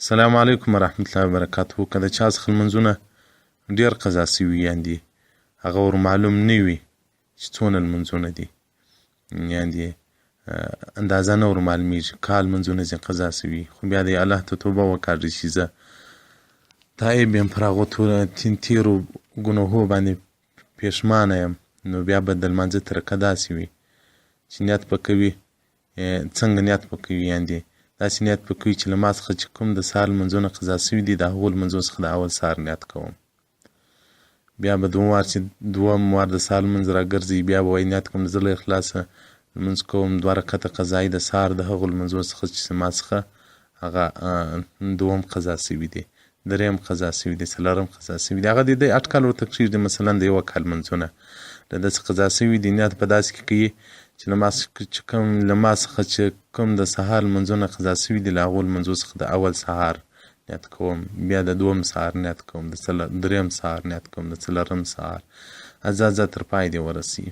السلام علیکم ورحمت الله وبرکاته. که د چا څخه لمونځونه ډېر قضا سوي یاندې هغه ور معلوم نه وي چې څونه لمونځونه دي، یاندې اندازه نه ور معلومیږي، کال لمونځونه ځینې قضا سوي، خو بیا دی الله ته توبه وکاږي چې زه تائب یم، پر هغو تېرو ګناهو باندې پېښمانه یم، نو بیا به د لمانځه طریقه داسې وي چې نیت به کوي. څنګه نیت به کوي؟ یاندې داسې نیت به کوي چې له ما څخه چې کوم د سهار لمونځونه قضا سوي دي، د هغو لمونځو څخه د اول سهار نیت کوم. بیا به دوم وار چې دوم وار د سهار لمونځ راګرځي، بیا به وایي نیت کوم د زړه له اخلاصه لمونځ کوم دوه رکعته قضایي د سهار د هغو لمونځو څخه چې زما څخه هغه دوم قضا سوي دي، دریم قضا سوي دي، څلورم قضا سوي دي. هغه د دی اټکل ورته کښېږدي، مثلا د یوه کال لمونځونه له ده څخه قضا سوي دي، نیت په داسې کې کوي چې له ما څخه چې کوم له ما څخه چې کوم د سهار لمونځونه قضا سوي دي، له هغو لمونځو څخه د اول سهار نیت کوم، بیا د دوم سهار نیت کوم، د دریم سهار نیت کوم، د څلورم سهار، ځه ځه تر پای دې ورسي.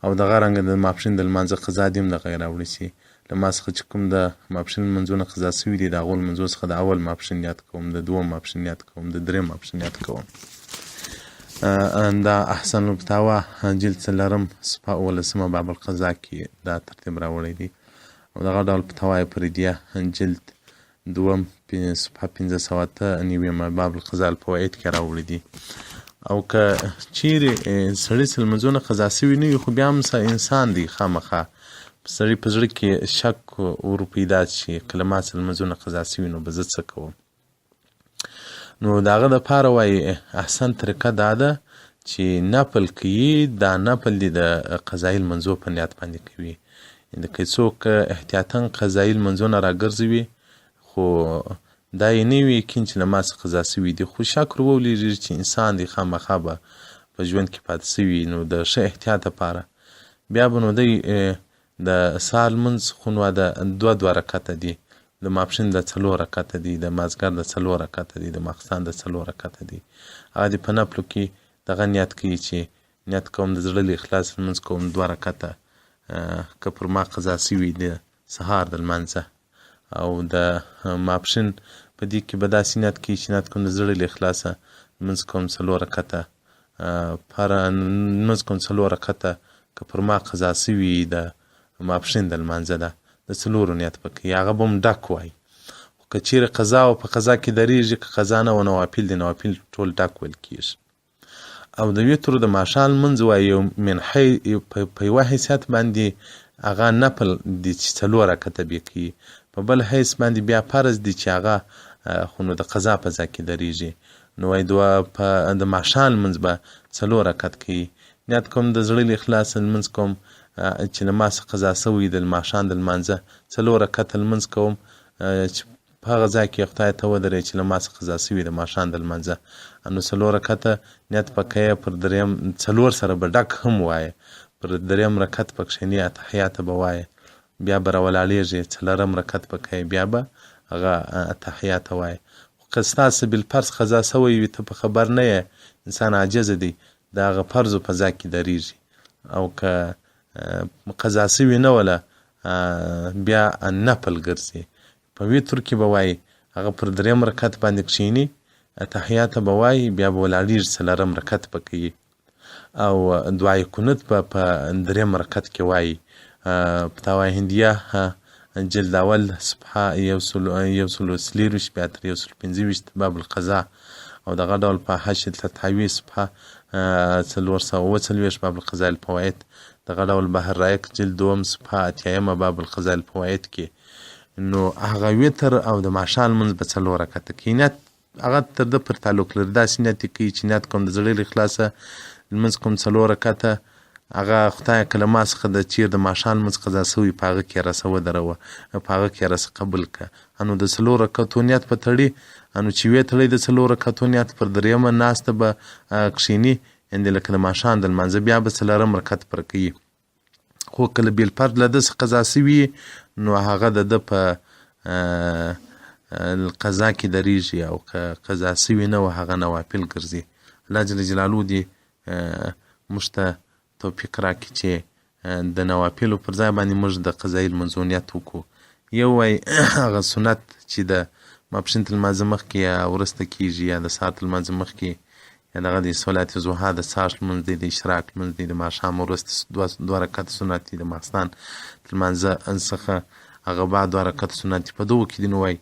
او دغه رنګه د ماپښین د لمانځه قضا دې هم دغه راوړي چې له ما څخه چې کوم د ماپښین لمونځونه قضا سوي دي، د هغو لمونځو څخه د اول ماپښین نیت کوم، د دوم ماپښین نیت کوم، د دریم ماپښین نیت کوم. دا احسن الفتاوا جلد څلورم صفحه 17 باب القضا کې دا ترتیب راوړی دی. او دغه ډول فتاوی فریدیه جلد دوم صفحه 598 باب القضاء الفوائد کې راوړي دي. او که چیرې سړي څه لمونځونه قضا سوي نه وي، خو بیا هم انسان دی، خامخا سړي په زړه کې شک ور پیدا شي، که له ما څه لمونځونه قضا سوي نو به زه څه کوم؟ نو د هغه دپاره وایي احسن طریقه دا ده چې نفل کوي، دا نفل دې د قضایي لمونځو په نیت باندې کوي. یعنې که څوک احتیاطاً قضایي لمونځونه راګرځوي، خو دا یې نه وي یقین چې له ما څخه قضا سوي دي، خو شک ور ولېږي چې انسان دی، خامخا به په ژوند کې پاتې سوي، نو د ښه احتیاط لپاره بیا به نو دی د سهار لمونځ خو نو د دوه دوه رکعته دي، د ماپښین د څلور رکعته دي، د مازدیګر د څلور رکعته دي، د ماخستن د څلور رکعته دي، هغه دې په نفلو کې دغه نیت کوي چې نیت کوم د زړه له اخلاص لمونځ کوم دوه رکعته که پر ما قضا سوي د سهار د لمانځه، او د ماپښین په دې کې به داسې نیت کوي چې نیت کوم د زړه له اخلاصه لمونځ کوم څلور رکعته پر لمونځ کوم څلور رکعته که پر ما قضا سوي د ماپښین د لمانځه ده، د څلورو نیت به کوي، هغه به هم ډک وایي. خو که چیرې قضا او په قضا کې درېږي، که قضا نه وه نوافل دي، نوافل ټول ډک ویل کېږي. او د وترو د ماښام لمونځ وایي یو من حی په یوه حیثیت باندې هغه نفل دی چې څلور رکعته به کوي، په بل حیث باندې بیا فرض دی چې هغه خو نو د قضا په ځای کې درېږي. نو وایي دوه په د ماښام لمونځ به څلور رکعت کوي، نیت کوم د زړه له اخلاصه لمونځ کوم چې له ما څخه قضا سوی د ماښام د لمانځه څلور رکعته لمونځ کوم چې په هغه ځای کې خدای ته ودرې چې له ما څخه قضا سوي د ماښام د لمانځه، نو څلور رکعته نیت به کوې، پر دریم څلور سره به ډک هم وایې، پر دریم رکعت به کښېنې اتحیاته به وایې، بیا به راولاړېږې څلورم رکعت به کوې، بیا به هغه اتحیاته وایې. خو که ستا څه بالفرض قضا سوی وي، ته په خبر نه یې، انسان عاجز دی، د هغه فرضو په ځای کې درېږي. او که قضا سوي نه وله بیا نفل ګرځي. په وتر کې به وایي هغه پر دریم رکعت باندې کښېني، اتحیاته به وایي، بیا به ولاړېږي څلورم رکعت به کوي، او دعای قنوت به په دریم رکعت کې وایي. فتاوی هندیه جلد اول صفحه 124 بیا تر 125 باب القضا، او دغه ډول په حاشیة التطحاوي صفحه 447 باب القضاء الفوائد، دغه ډول بحر رایق جلد دوم صفحه 80 باب القضاء الفوائد کې. نو هغه وتر او د ماښام لمونځ به څلور رکعته کوي. نیت هغه تر ده پر تعلق لري، داسې نیت یې کوي چې نیت کوم د زړه له اخلاصه لمونځ کوم څلور رکعته، هغه خدایه که له ما څخه د چیر د ماښام لمونځ قضا سوی په هغه کې راسه ودروه، په هغه کې راسه قبول که. نو د څلور رکعتو نیت به تړي، نو چې ویې تړی د څلور رکعتو نیت، پر درېیمه ناسته به کښېني، یعنې لکه د ماښام د لمانځه، بیا به څلورم رکعت پر کوي. خو که له بالفرض له ده څخه قضا سوي نو هغه د ده په قضا کې درېږي، او که قضا سوي نه وه هغه نوافل ګرځي. الله جل جلاله دې موږ ته توفیق راکړي چې د نوافلو پر ځای باندې موږ د قضایي لمونځو نیت وکړو. یو وایي هغه سنت چې د ماپښین تر لمانځه مخکې یا وروسته کېږي، یا د سهار تر لمانځه مخکې، یا دغه د صلات ضحا د څاښت لمونځ دی، د اشراق لمونځ دی، د ماښام وروسته دوه رکعته سنت دي، د ماخستان تر لمانځه څخه هغه بعد دوه رکعته سنت دي، په دغو کې دي. نو وایي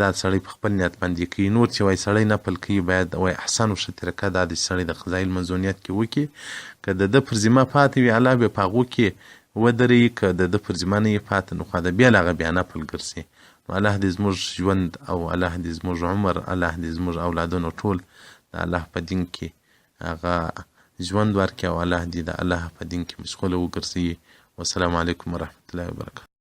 دا سړی په خپل نیت باندې کوي. نور چې وایي سړی نفل کوي باید وایي احسن او ښه طریقه دا ده چې سړی د قضایي لمونځو نیت کې وکړي، که د ده پر ذمه پاتې وي الله بیا په هغو کې ودروي، که د ده پر ذمه نه وي پاتې نو خو د بیا له هغه بیا نفل ګرځي. نو الله دې زموږ ژوند او الله دې زموږ عمر، الله دې زموږ اولادونه ټول د الله په دین کې هغه ژوند ورکړي او الله دې د الله په دین کې مشغول وګرځوي. والسلام علیکم ورحمت الله وبرکاته.